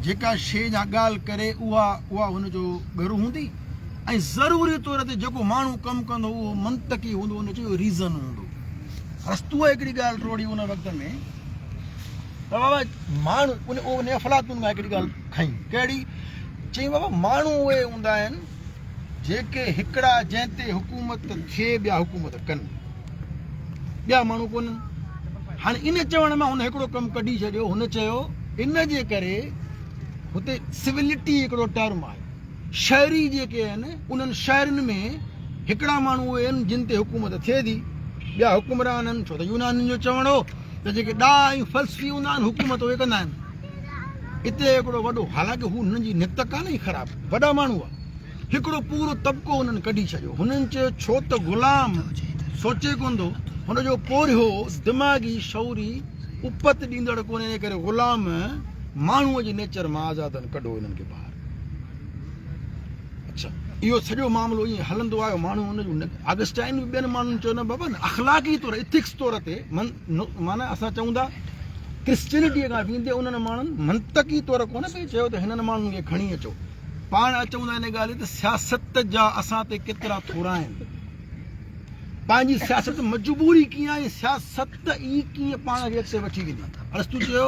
جيڪا شيء يا ڳالهه ڪري اها اها هن جو ڳر هوندي ۽ ضروري طور تي جيڪو ماڻهو ڪم ڪندو اهو منطقي هوندو ان جو ريزن هوندو. ارسطوء هڪڙي ڳالهه ٽوڙي ان وقت ۾ ته بابا ماڻهو ان ان افلاطون کان هڪڙي ڳالهه کنئي ڪهڙي؟ چيائين بابا ماڻهو اهي هوندا آهن جيڪي هڪڙا جنهن تي حڪومت ٿئي ٻيا حڪومت ڪن ٻيا ماڻهو ڪونهن. هاڻي ان چوڻ مان هن هڪڙو ڪم ڪڍي ڇڏيو هن چيو ان جي ڪري هتي سولٽي هڪڙو ٽرم آهي شهري جيڪي آهن انهن شهرن ۾ هڪڙا ماڻهو اهي آهن جن تي حڪومت ٿئي ٿي ٻيا حڪمران آهن ڇو ته يونانين جو چوڻ هو ته جيڪي ڏاها ۽ فلسفي هوندا آهن حڪومت اهي ڪندا آهن اتي هڪڙو وڏو حالانڪه هو هنن جي نيت ڪانه هئي خراب وڏا ماڻهو هئا هڪڙو پورو طبقو هنن ڪڍي ڇڏيو. هنن چيو ڇو ته غلام سوچي ڪونه ٿو، هن جو پورهيو دماغي شعوري اپت ڏيندڙ ڪونهي ان ڪري غلام ماڻهوء جي نيچر مان آزاد آهن ڪڍو هنن کي ٻاهر. اڇا اهو سڄو معاملو ائين هلندو آيو ماڻهو ان جون آگسٽائن به ٻين ماڻهن چيو نه بابا نه اخلاقي طور اٿڪس طور تي معنيٰ اسان چئون ٿا ڪرسچينٽيء کان ويندي انهن ماڻهن منطقي طور ڪونه پئي چيو ته هنن ماڻهن کي کڻي اچو پاڻ اچون ٿا ان ڳالهه تي ته سياست جا اسان تي ڪيترا ٿورا آهن. پنهنجي سياست مجبوري ڪيئن آهي ۽ سياست ئي ڪيئن پاڻ کي اڳتي وٺي ويندي. ارسطو چيو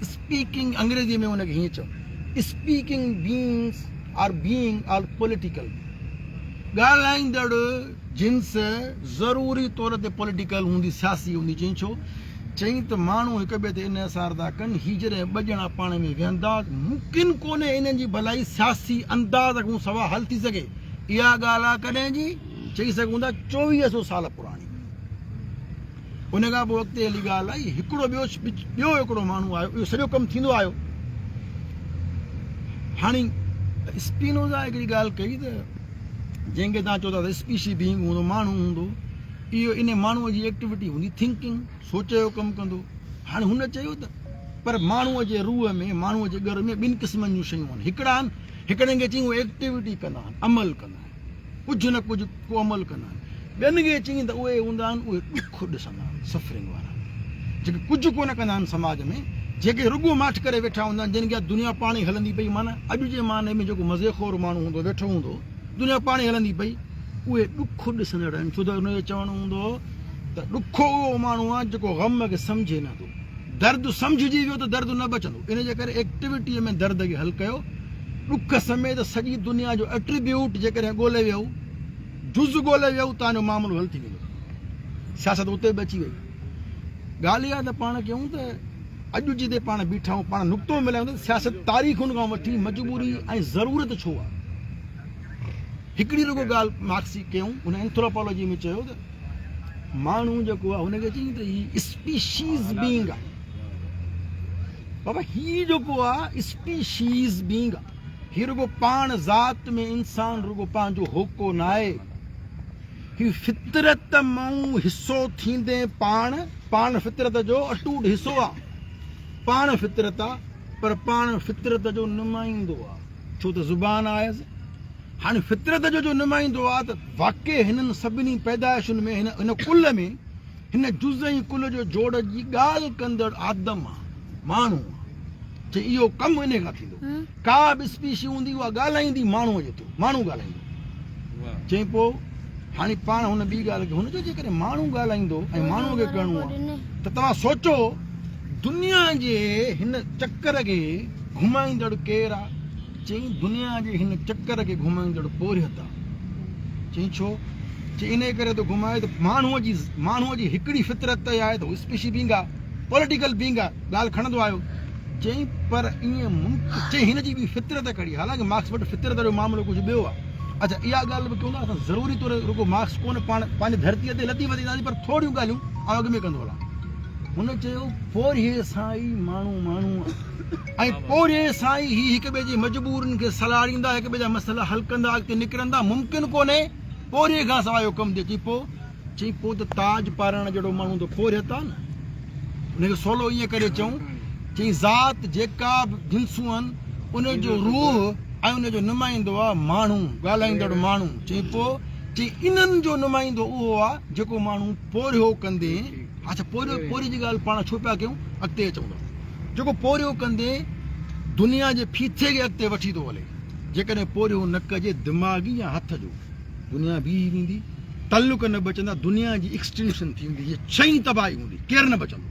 اسپيڪنگ انگريزيء ۾ ان کي هيئن چئو Speaking beings are being all political ڳالهائيندڙ جنس ضروري طور تي پوليٽيڪل هوندي، سياسي هوندي. چيائين ڇو؟ چيائين ته ماڻهو هڪ ٻئي تي انحصار ٿا ڪن، هي جڏهن ٻه ڄڻا پاڻ ۾ ويهندا، ممڪن ڪونهي انهن جي ڀلائي سياسي انداز کان سوا حل ٿي سگهي. اها ڳالهه آهي ڪڏهن جي؟ چئي سگهون ٿا 24 سو سال پراڻي. ان کان پوء اڳتي هلي ڳالهه آئي، هڪڙو ٻيو ٻيو هڪڙو ماڻهو آيو، اهو سڄو ڪم ٿيندو آيو. هاڻي اسپينوزا هڪڙي ڳالهه ڪئي ته جنهن کي توهان چئو ٿا ته اسپيشي بينگ هوندو، ماڻهو هوندو، اهو ان ماڻهوء جي ايڪٽيوٽي هوندي، ٿنڪنگ، سوچ جو ڪم ڪندو. هاڻي هن چيو ته پر ماڻهوء جي روح ۾، ماڻهوء جي ڳر ۾ ٻن قسمن جون شيون آهن. هڪڙا آهن، هڪڙن کي چئين اهي ايڪٽيوٽي ڪندا آهن، عمل ڪندا آهن، ڪجهه نه ڪجهه ڪو عمل ڪندا آهن. ٻين کي چئين ته اهي هوندا آهن، اهي ڏک ڏسندا آهن، سفرنگ وارا، جيڪي ڪجهه ڪونه ڪندا آهن سماج ۾، جيڪي رڳو ماٺ ڪري ويٺا هوندا آهن، جن کي دنيا پاڻ ئي هلندي پئي، معنيٰ اڄ جي معني ۾ جيڪو مزي خور ماڻهو هوندو، ويٺو هوندو، دنيا پاڻ ئي هلندي پئي، اهي ڏک ڏسندڙ آهن، ڇو ته هن جو چوڻ هوندو هو ته ڏکو اهو ماڻهو آهي جيڪو غم کي سمجهي نه ٿو. درد سمجهجي ويو ته درد نه بچندو. ان جي ڪري ايڪٽيوٽيء ۾ درد کي حل ڪيو. ڏک سميت سڄي دنيا جو ايٽريبيوٽ جيڪڏهن ڳولي ويو، جز ڳولي ويو، تان جو معاملو حل ٿي ويندو. سياست اتي به اچي وئي. ڳالهه اها ته پاڻ ڪيون ته اڄ جتي پاڻ بيٺا آهيون، پاڻ نقطو ملايون ته سياست تاريخن کان وٺي مجبوري ۽ ضرورت ڇو آهي؟ هڪڙي رڳو ڳالهه مارڪس جي ڪيون، هن اينٿروپالاجي ۾ چيو ته ماڻهو جيڪو آهي هن کي چيائين ته هي اسپيشيز بينگ آهي. بابا هي جيڪو آهي اسپيشيز بينگ آهي، هي رڳو پاڻ ذات ۾ انسان رڳو پنهنجو هوڪو ناهي، هي فطرت مئون حصو ٿيندي پاڻ پاڻ فطرت جو اٽوٽ حصو آهي، پاڻ فطرت آهي پر پاڻ فطرت جو نمائندو آهي. ڇو ته زبان آيس. هاڻي فطرت جو جو نمائندو آ ته واقعي هنن سڀني پيدائشن ۾ هن هن ڪل ۾ هن جز ۽ ڪل جو جوڙ جي ڳالهه ڪندڙ آدم آ، ماڻهو آ. چي اهو ڪم انهي کان ٿيندو. ڪا به اسپيشي هوندي اها ڳالهائيندي ماڻهوء جي ٿرو، ماڻهو ڳالهائيندو. چئين پوء هاڻي پاڻ هن ٻي ڳالهه کي هن چيو جيڪڏهن ماڻهو ڳالهائيندو ۽ ماڻهوء کي ڪرڻو آ ته توهان سوچو دنيا جي هن چڪر کي گهمائيندڙ ڪير آ؟ چيائين دنيا جي هن چڪر کي گهمائيندڙ پورهيت آ. چيائين ڇو؟ چيائين انهيء ڪري ٿو گهمائي ته ماڻهوء جي ماڻهوء جي هڪڙي فطرت ته اها آهي ته هو اسپيشي بينگ آ، پوليٽيڪل بينگ آ، ڳالهه کڻندو آيو. چيائين پر ائين ممڪن چيائين هن جي ٻي فطرت ڪهڙي؟ حالانڪه مارڪس وٽ فطرت جو معاملو ڪجهه ٻيو آ. اڇا اها ڳالهه به ڪيون ٿا اسان ضروري طور رڳو مارڪس ڪونه پاڻ پنهنجي ڌرتيء تي لتي وڌي اينداسين پر ٿوريون ڳالهيون آئون اڳ ۾ ڪندو هلان. هن چيو پورهيي سان ئي ماڻهو ماڻهو آ ۽ پورهيي سان ئي هي هڪ ٻئي جي مجبورين کي سلهاڙيندا، هڪ ٻئي جا مسئلا حل ڪندا، اڳتي نڪرندا، ممڪن ڪونهي پورهيي کان سواء اهو ڪم ٿئي. چئي پوء؟ چئي پوء ته تاج پارائڻ جهڙو ماڻهو ته پورهيت آ نه. ان کي سولو ائين ڪري چئون، چئي ذات جيڪا به جنسون آهن ان جو روح ۽ ان جو نمائندو آ ماڻهو، ڳالهائيندڙ ماڻهو. چئي پوء؟ چئي انهن جو نمائندو اهو آ جيڪو ماڻهو پورهيو ڪندي، اڇا پورهيو پورهيي جي ڳالهه پاڻ ڇو پيا ڪيون اڳتي اچون ٿا جيڪو پورهيو ڪندي دنيا جي ڦيٿي کي اڳتي وٺي ٿو هلي. جيڪڏهن پورهيو نه ڪجي دماغي يا هٿ جو، دنيا بيهي ويندي، تعلق نه بچندا، دنيا جي ايڪسٽنڪشن ٿي ويندي، هيء ڇهين تباهي هوندي، ڪير نه بچندو.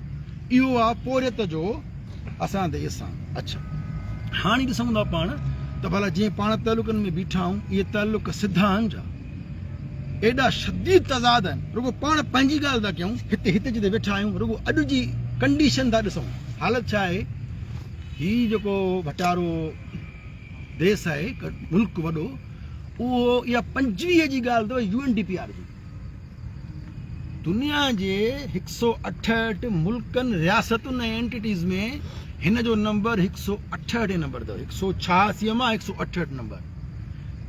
اهو آ پورهيت جو اسان تي احسان. اڇا هاڻي ڏسون ٿا پاڻ ته ڀلا جنهن پاڻ تعلقن ۾ بيٺا آهيون، اهي تعلق سڌا آهن ڇا؟ ايڏا شديد تضاد آهن. رڳو پاڻ پنهنجي ڳالهه ٿا ڪيون، هتي هتي جتي ويٺا آهيون، رڳو اڄ جي ڪنڊيشن ٿا ڏسون. حالت ڇا آهي؟ هي جيڪو ڀٽارو ديس آهي، ملڪ وڏو، اهو اها 25 جي ڳالهه اٿو U N D P R جي. دنيا جي هڪ سئو اٺهٺ ملڪن، رياستن ۽ اينٽيٽيز ۾ هن جو نمبر هڪ سئو اٺهٺ نمبر اٿو، هڪ سئو ڇهاسي مان هڪ سئو اٺهٺ نمبر.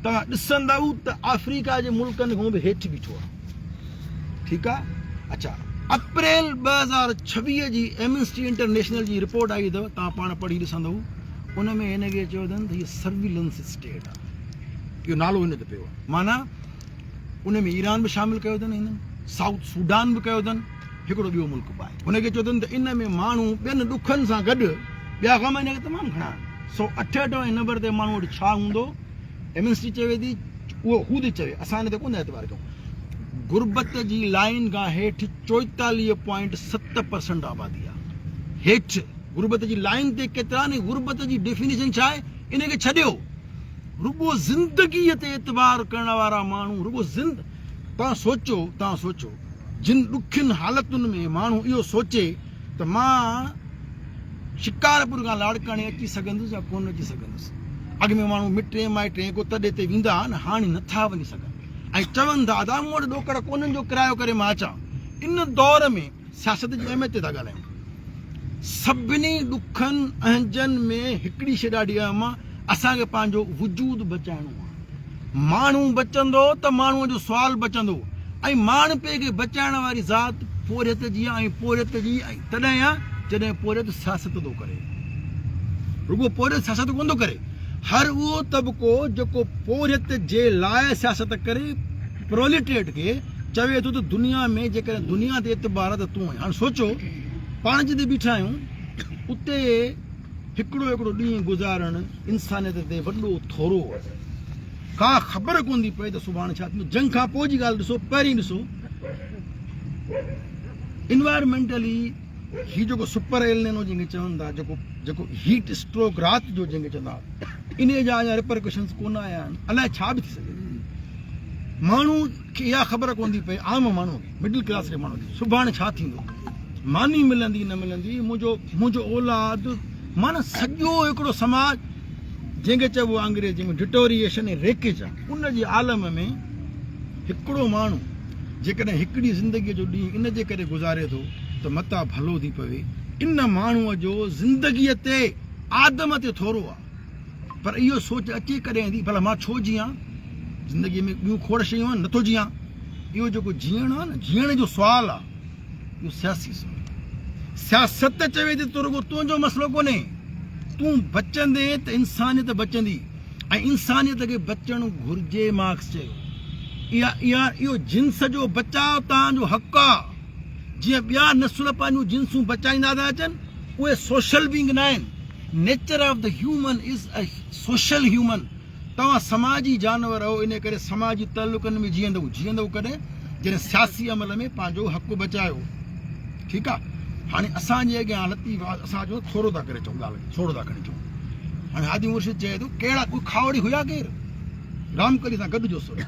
توهان ڏسندؤ ته آفريڪا جي ملڪن کان به هيٺ بيٺو آهي. ٺيڪ آهي. اڇا اپريل 2026 جي ايمنسٽي انٽرنيشنل جي رپورٽ آئي اٿو، توهان پاڻ پڙهي ڏسندؤ. ان ۾ هن کي چيو اٿن ته هي سرويلنس اسٽيٽ آهي. اهو نالو هن تي پيو آهي. معنيٰ ان ۾ ايران به شامل ڪيو اٿن، هنن سائوٿ سوڊان به ڪيو اٿن، هڪڙو ٻيو ملڪ به آهي. هن کي چيو اٿن ته ان ۾ ماڻهو ٻين ڏکن سان گڏ ٻيا غم هن کي تمام گهڻا آهن. 168 وين نمبر تي ماڻهو وٽ ڇا هوندو؟ ايمنسٽي چوي ٿي، اهو هو ٿي چوي، اسان ان تي ڪونه اعتبار ڪيون. غربت جي لائين کان هيٺ چوئيتاليهه پوائنٽ ست پرسنٽ آبادي آهي. هيٺ غربت جي لائين تي ڪيترا آهن ۽ غربت جي ڊيفينيشن ڇا آهي ان کي ڇڏيو. رڳو زندگيء تي اعتبار ڪرڻ وارا ماڻهو رڳو زند توهان سوچو توهان سوچو جن ڏکين حالتن ۾ ماڻهو اهو سوچي ته مان شڪارپور کان لاڙڪاڻي اچي سگهندس يا ڪونه اچي سگهندس. اڳ ۾ ماڻهو مٽين مائٽين ڪو تڏي تي ويندا ها نه هاڻي نٿا وڃي سگهن ۽ چون ٿا ادا مون وٽ ڏوڪڙ ڪونهن جو ڪرايو ڪري مان اچان. ان دور ۾ سياست جي اهميت تي ٿا ڳالهايون. سڀني ڏکن اهنجن ۾ هڪڙي شيء ڏاڍي اهم آ، اسان کي پنهنجو وجود بچائڻو آ. ماڻهو بچندو ته ماڻهوء جو سوال بچندو ۽ ماڻهپي کي بچائڻ واري ذات پورهيت جي آ ۽ پورهيت جي تڏهن آ جڏهن پورهيت سياست ٿو ڪري. رڳو پورهيت سياست ڪونه ٿو ڪري، هر اهو طبقو جيڪو پورهيت جي لاء سياست ڪري، پروليٽريٽ کي چوي ٿو ته دنيا ۾ جيڪڏهن دنيا تي اعتبار آ ته تون آهين. هاڻ سوچو پاڻ جتي بيٺا آهيون اتي هڪڙو هڪڙو ڏينهن گذارڻ انسانيت تي وڏو ٿورو آهي. ڪا خبر ڪونه ٿي پئي ته سڀاڻي ڇا ٿيندو. جنگ کان پوء جي ڳالهه ڏسو، پهرين ڏسو انوائرمينٽلي هي جيڪو سپر ايلنينو جنهن کي چون ٿا، جيڪو جيڪو هيٽ اسٽروڪ رات جو جنهن کي چون ٿا، انهي جا اڃا ريپرڪشنز ڪونه آيا آهن. الائي ڇا به ٿي سگهي ٿو. ماڻهو کي اها خبر ڪونه ٿي پئي، عام ماڻهو کي، مڊل ڪلاس جي ماڻهو کي، سڀاڻي ڇا ٿيندو، ماني ملندي نه ملندي، منهنجو منهنجو اولاد، معنيٰ سڄو هڪڙو سماج جنهن کي چئبو آهي انگريزي ۾ ڊٽوريئيشن ۽ ريڪيج آهي، ان جي عالم ۾ هڪڙو ماڻهو جيڪڏهن هڪڙي زندگيء جو ڏينهن ان جي ڪري گذاري ٿو ته متان ڀلو ٿي پوي، ان ماڻهوء جو زندگيء تي آدم تي ٿورو آهي. پر اهو سوچ اچي ڪڏهن ٿي، ڀلا مان ڇو جيئان؟ زندگيء ۾ ٻيون کوڙ شيون آهن، نٿو جيئان. اهو جيڪو جيئڻ آهي نه، جيئڻ جو سوال آهي، اهو سياسي سوال آهي. سياست چوي ٿي ته رڳو تنهنجو مسئلو ڪونهي، تون بچندين ته انسانيت بچندي ۽ انسانيت کي بچڻ گهرجي. مارڪس چيو، اها اها اهو جنس جو بچاء توهان جو حق آهي. جيئن ٻيا نسل پنهنجون جنسون بچائيندا ٿا اچن، اهي سوشل بينگ ناهن. Nature of the human is a social human توهان سماجي جانور آهيو انهي ڪري سماجي تعلقن ۾ جيئندؤ جيئندؤ ڪڏهن جڏهن سياسي عمل ۾ پنهنجو حق بچايو ٺيڪ آ هاڻي اسان جي اڳيان لطيف اسان جو ٿورو ٿا ڪري چئون ڳالهه کي ٿورو ٿا کڻي چئون هاڻي هادي مرشد چئي ٿو ڪهڙا ڪوئي کاوڙي هيا ڪير رامڪلي سان گڏ جو سر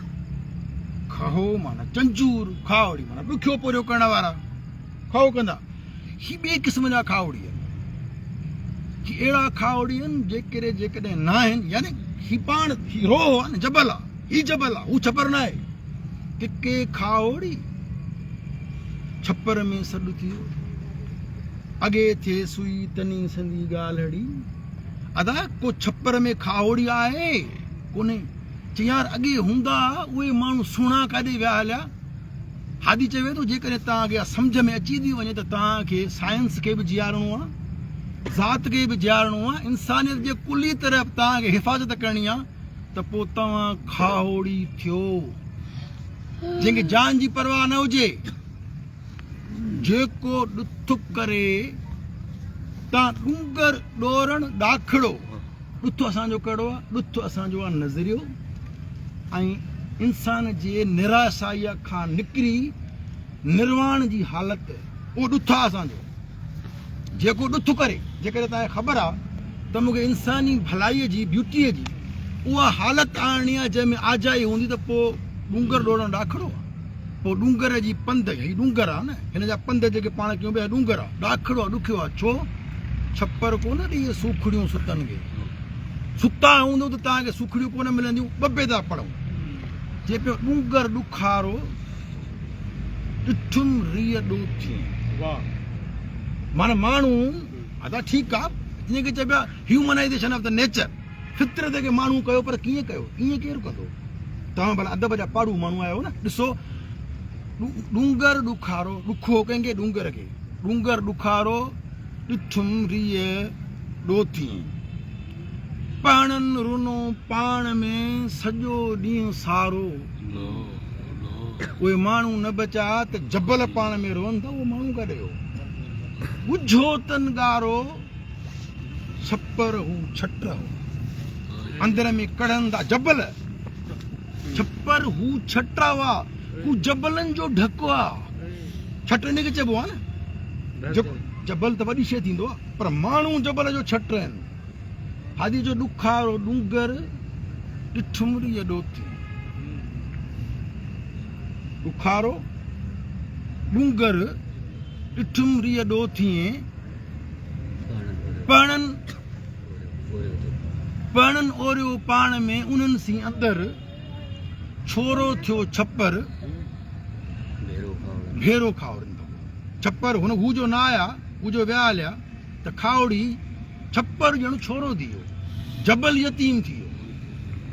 کهو معنيٰ چنجور کاوڙي معنيٰ ڏکيو پورهيو ڪرڻ وارا کهو ڪندا هي ٻئي قسم جا کاهوڙي آهن. هي اهڙا کاهوڙي آهن جيڪڏهن جيڪڏهن ناهن يعني هي پاڻ هي روهه آهي نه جبل آهي هي جبل آهي هو ڇپر ناهي. ڪڪي کاهوڙي ڇپر ۾ سڏ ٿيو اڳي ٿئي سوئي تني سندي ڳالهڙي. ادا ڪو ڇپر ۾ کاهوڙي آهي ڪونهي. چي يار اڳي هوندا اهي ماڻهو سهڻا ڪاڏي ويا هليا. هادي چوي ٿو جيڪڏهن توهان کي اها سمجهه ۾ اچي ٿي وڃي ته توهان کي سائنس کي به جيارڻو آهي، ذات کي به جيارڻو آهي، انسانيت جي ڪلي طرح توهان کي حفاظت ڪرڻي آهي ته پوء توهان کاهوڙي ٿيو جنهن کي جان جي پرواهه نه هجي، جيڪو ڏٿ ڪري تان ڏونگر ڏورڻ ڏاکڙو. ڏٿ اسان جو ڪهڙو آ؟ ڏٿ اسان جو آ نظريو ۽ انسان جي نراسائيء کان نڪري نرواڻ جي حالت، اهو ڏٿ آ اسان جو. جيڪو ڏٿ ڪري، جيڪڏهن توهان کي خبر آ ته مون کي انساني ڀلائيء جي، بيوٽيء جي، اها حالت آڻڻي آ جنهن ۾ آجائي هوندي ته پوء ڏونگر ڏوڙڻ ڏاکڙو آ. پوء ڏونگر جي پنڌ، هي ڏونگر آ نه، هن جا پنڌ جيڪي پاڻ ڪيون پيا، هي ڏونگر آ، ڏاکڙو آ، ڏکيو آ، ڇو؟ ڇپر ڪونه ڏئي سوکڙيون ستن کي. ستا هوندؤ ته توهان کي سوکڙيون ڪونه ملنديون، ٻه بيدا پڙهون. چئي پيو ڏونگر ڏکارو، ڏٺم ريء ڏوٿين. معنيٰ ماڻهو، ادا ٺيڪ آ، جيئن ڪي چئبو آ هيومنائيزيشن آف the nature. فطرت کي ماڻهو ڪيو پر ڪيئن ڪيو؟ ائين ڪير ڪندو؟ توهان ڀلا ادب جا پاڙهو ماڻهو آهيو نه؟ ڏسو ڏونگر ڏکارو، ڏکو ڪنهن کي؟ ڏونگر کي. ڏونگر ڏکارو، ڏٺم ريء ڏوٿين. پهڻن رنو پاڻ ۾ سڄو ڏينهن سارو. اهي ماڻهو نه بچا ته جبل پاڻ ۾ روئن ٿا، اهو ماڻهو ڪاڏي ويو؟ ڳجهو تن ڳارو. ڇپر هو ڇٽ هو اندر ۾ ڪڙهندا جبل ڇپر هو ڇٽ هئا هو جبلن جو ڍڪ آ ڇٽ ان کي چئبو آ نه جبل ته وڏي شيء ٿيندو آ پر ماڻهو جبل جو ڇٽ آهن هادي جو ڏکارو ڏونگر ڏٺمري ڏوٿي ڏکارو ڏونگر ڏٺمري ڏوٿي پهڻن پهڻن اوريو پاڻ ۾ انهن سين اندر، ڇورو ٿيو ڇپر، ڀيرو کاهوڙين ٿو. ڇپر هن هو جو نه آيا، هو جو ويا هليا ته کاهوڙي ڇپر ڄڻ ڇورو ٿي ويو، جبل يتيم ٿي ويو.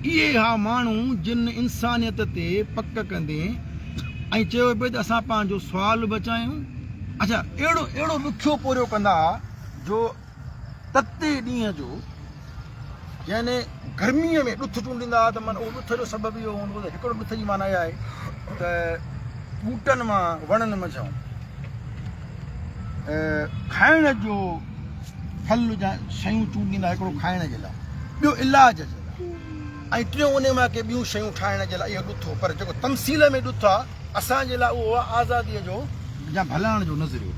اهي ها ماڻهو جن انسانيت تي پڪ ڪندي ۽ چيو پئي ته اسان پنهنجو سوال بچايون. اڇا اهڙو اهڙو ڏکيو پورهيو ڪندا ها جو تتي ڏينهن جو يعني گرميء ۾ ڏٿ چونڊيندا ها ته من اهو ڏٿ جو سبب اهو هوندو ته هڪڙو ڏٿ جي معنيٰ اها آهي ته ٻوٽن مان وڻن منجهان کائڻ جو ڦل يا شيون چونڊيندا هڪڙو کائڻ جي لاء ٻيو علاج جي لاء ۽ ٽيون انهي مان ڪي ٻيون شيون ٺاهڻ جي لاء اهو ڏٿ هو پر جيڪو تمثيل ۾ ڏٿ آهي اسان جي لاء اهو آهي آزاديء جو يا ڀلاڻ جو نظريو.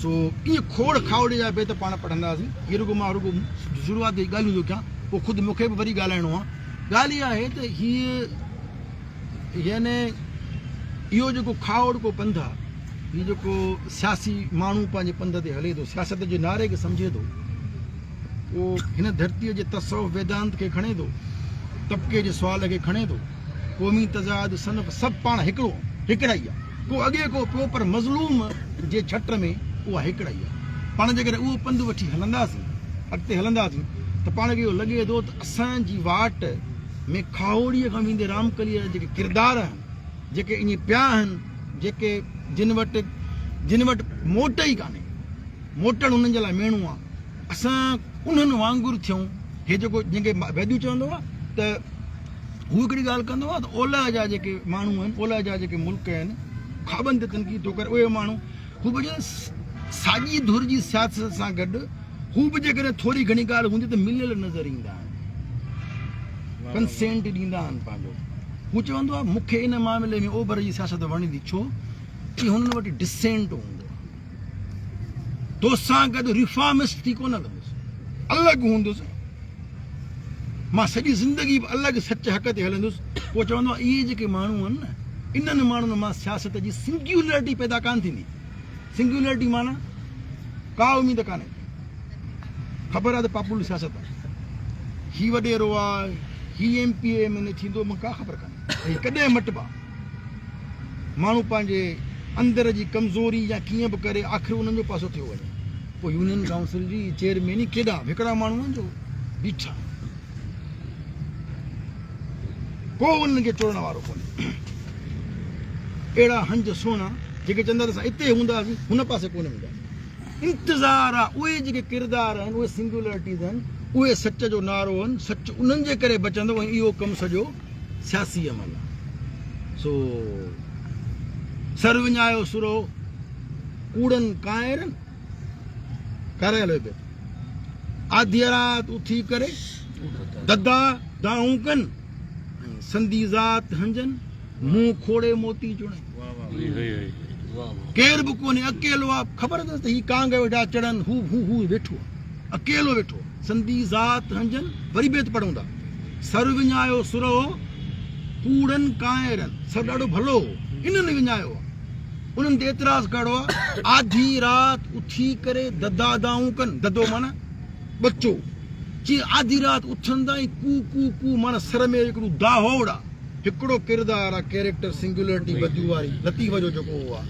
سو ائين کوڙ کاهوڙي جا بيت پاڻ پڙهنداسين. هي رڳو مان رڳو شروعات جي ڳالهيون ٿو ڪيان، پوء خود مون کي به وري ڳالهائڻو آهي. ڳالهه اها آهي ته هيء يعني اهو جيڪو کاهوڙڪو پنڌ آهي، هي جيڪو سياسي ماڻهو پنهنجي پنڌ تي هلي ٿو، سياست جي نعري کي سمجهي ٿو، اهو هن ڌرتيء جي تصوف ويدانت کي کڻي ٿو، طبقي جي سوال کي کڻي ٿو، قومي تضاد، صنف سڀ پاڻ هڪڙو، هڪڙائي آ. ڪو اڳي ڪو پوء پر مظلوم جي ڇٽ ۾ اها هڪڙائي آ. پاڻ جيڪڏهن اهو پنڌ وٺي هلنداسين، اڳتي هلنداسين ته پاڻ کي اهو لڳي ٿو ته اسان جي واٽ ۾ کاهوڙيء کان ويندي رامڪليء جا جيڪي ڪردار آهن، جيڪي ائين پيا آهن، جيڪي جن وٽ جن وٽ موٽ ئي ڪانهي، موٽڻ انهن جي لاء ميڻو آ. اسان انهن وانگر ٿيون. هي جيڪو جنهن کي ويدو چوندو آ ته هو هڪڙي ڳالهه ڪندو آ ته اولهه جا جيڪي ماڻهو آهن، اولهه جا جيڪي ملڪ آهن، خوابن تي تنقيد ٿو ڪري، اهي ماڻهو هو به جڏهن ساڄي ڌر جي سياست سان گڏ هو به جيڪڏهن ٿوري گهڻي ڳالهه هوندي ته مليل نظر ايندا آهن، ڪنسينٽ ڏيندا آهن پنهنجو. هو چوندو آ مون کي ان معاملي ۾ اوڀر جي سياست وڻندي ڇو؟ چي هنن وٽ ڊسينٽ هوندو آ. توسان گڏ ريفارمسٽ ٿي ڪونه هلندس، الڳ هوندس، مان سڄي زندگي به الڳ سچ حق تي هلندس. پوء چوندو آهي اهي جيڪي ماڻهو آهن نه، انهن ماڻهن مان سياست جي سنگيولرٽي پيدا ڪانه ٿيندي. سنگيولرٽي معنيٰ ڪا اميد ڪانهي. خبر آهي ته پاپولر سياست آهي، هي وڏيرو آهي، هي M P A M N A ٿيندو، مون کي ڪا خبر ڪانهي هي ڪڏهن مٽبا. ماڻهو پنهنجي اندر جي ڪمزوري يا ڪيئن به ڪري آخر انهن جو پاسو ٿيو وڃي. پوء يونين ڪائونسل جي چيئرميني ڪيڏانهن به هڪڙا ماڻهو آهن جو بيٺا آهن، ڪو انهن کي چورڻ وارو ڪونهي. اهڙا هنج سهڻا جيڪي چوندا ته اسان اتي هونداسين، هن پاسي ڪونه وينداسين. انتظار آ، اهي جيڪي ڪردار آهن، اهي سنگيولرٽيز آهن، اهي سچ جو نعرو آهن، سچ انهن جي ڪري بچندو ۽ اهو ڪم سڄو سياسي عمل آ. سو سر وڃايو سرو ڪوڙن ڪانئرن ڪارايل هيو بيت. آڌيء رات اٿي ڪري ددا دانهون ڪن ۽ سندي ذات هنجن منهن کوڙي موتي چڻي. ڪير به ڪونهي اڪيلو آ خبر اٿس ته هي ڪانگ ويٺا چڙن هو هو هو ويٺو آ اڪيلو ويٺو آ سندي ذات هنجن وري بيت پڙهون ٿا سر وڃايو سرهو ڪوڙن ڪانئرن سر ڏاڍو ڀلو هو انهن وڃايو آ انهن تي اعتراض ڪهڙو آ آڌي رات اٿي ڪري ددا دانهون ڪن ددو معنيٰ ٻچو چي آڌي رات اٿندا ۽ ڪو ڪو ڪو معنيٰ سر ۾ هڪڙو داهوڙ آ هڪڙو ڪردار آ ڪيريڪٽر سنگيولرٽي بديو واري لطيف جو جيڪو هو آ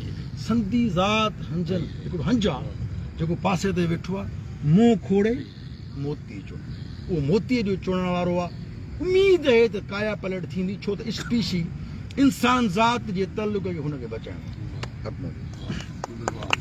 سندي ذات هنجن هڪڙو هنج آ جيڪو پاسي تي ويٺو آ منهن کوڙي موتي چڻ اهو موتيء جو چڻڻ وارو آ اميد اهي ته ڪايا پلٽ ٿيندي ڇو ته اسپيشي انسان ذات جي تعلق کي هن کي بچائڻو آ. حق موجود.